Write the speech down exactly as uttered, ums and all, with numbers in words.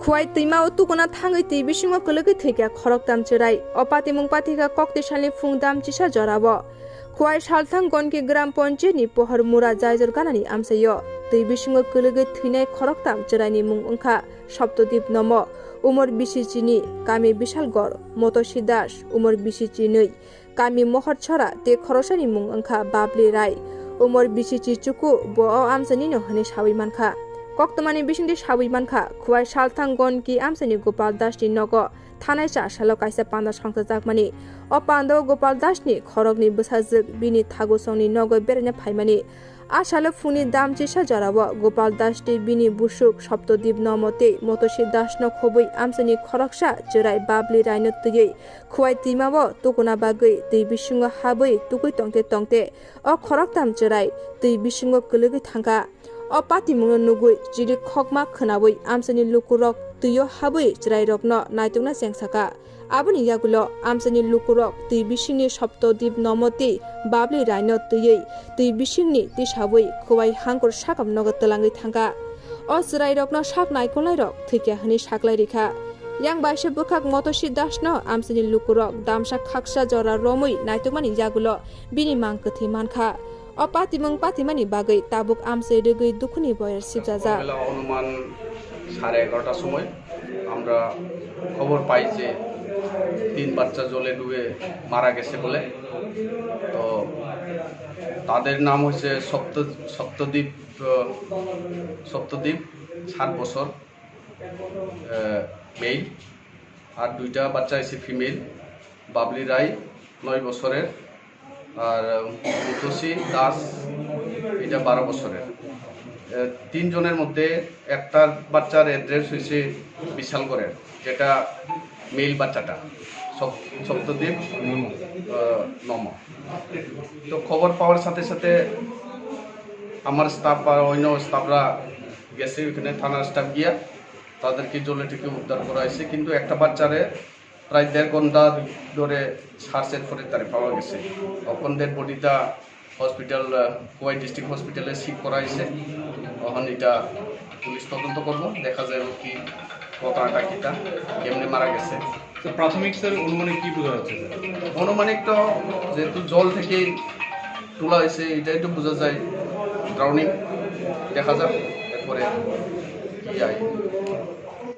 Khwai twima o tukuna thangwi twi bisingo kwlwgwi thwikha khoroktham chwrai. O patimung pathikha koktisalni phung dam chisa jorao. Khwai Salthang Gonki Gram Panchayat ni Pohor Mura Jaijor Ganani amchaio twi bisingo kwlwgwi thwinai khoroktham chwraini mung wngkha Saptodip Nomo, umor bisi chini, kami Bisalgor, Motosi Das, umor bisi chinwi, kami Mohorchora, tei khoroksani mung wngkha Babli Rai, umor bisi chi chuku, bo o amchainino hwnwi sawi mankha. Koktwmani bisingtwi sawi mankha, Khwai Salthang Gonki amchaini Gopal Dasni nogo thanai cha salo kaisa panda songchajakmani. O pandao Gopal Dasni khorokni bwsajwk bini thagusongni nogo beraina phaimani. A salo phungni dam chisa jorao Gopal Das tei bini busuk Saptodip Nomo tei Motosi Dasno khobwi amchaini khoroksa chwrai Babli Raino twiwi Khwai twimao tukuna bagwi twi bisingo habwi tugwi tongte tongte o khoroktham chwrai twi bisingo kwlwgwi thangkha. O patimungno nugwi chili khokma khwnawi amchaini lukurok twio habwi chwrairokno naitukna chengsakha. Aboni yagulo amchaini lukurok twi bisingni Saptodip Nomo tei Babli Raino twiwi twi bisingni tisawi Khwai hangkur sakam nogo twlangwi thangkha. O chwrairokno sak naikolnairok thwikha hwnwi saklai rikha. Yang baisa bwkhak Motosi Dasno amchaini lukurok damsa khaksa jora romwi naitukmani yagulo bini mang kwthwi mankha. O patimung patimani bagwi tabuk amchai rwgwi dukhuni boyar sibjajak. সকালবেলা অনুমান সাড়ে এগারোটার সময় আমরা খবর পাই যে তিন বাচ্চা জলে ডুবে মারা গেছে বলে। তো তাদের নাম হচ্ছে সপ্ত সপ্তদ্বীপ, আহ, সপ্তদ্বীপ, সাত বছর, আহ, মেল, আর দুইটা বাচ্চা হচ্ছে ফিমেল, বাবলি রায়, নয় বছরের, আর মুতোসি দাস, এটা বারো বছরের। এ, তিনজনের মধ্যে একটার বাচ্চার অ্যাড্রেস হয়েছে বিশালগড়ের, যেটা মেল বাচ্চাটা, সপ-, সপ্তদ্বীপ, আহ, নম। তো খবর পাওয়ার সাথে সাথে আমার স্টাফ আর অন্য স্টাফরা গেছে ওইখানে, থানার স্টাফ গিয়া তাদেরকে জলে থেকে উদ্ধার করা হয়েছে, কিন্তু একটা বাচ্চারে প্রায় দেড় ঘন্টা ধরে সার্চের পরে তারে পাওয়া গেছে। অখন ডেড বডিটা হসপিটাল, আহ, খোয়াই ডিস্ট্রিক্ট হসপিটালে শিফট করা হয়েছে। অখন এটা পুলিশ তদন্ত করব, দেখা যাবে কি ঘটনাটা কিটা, কেমনে মারা গেছে। তো প্রাথমিক স্যার অনুমানিক কি বোঝা যাচ্ছে স্যার? অনুমানিক তো যেহেতু জল থেকে তোলা হয়েছে, এটাই তো বোঝা যায় ড্রাউনিং, দেখা যাক এরপরে কি যায়।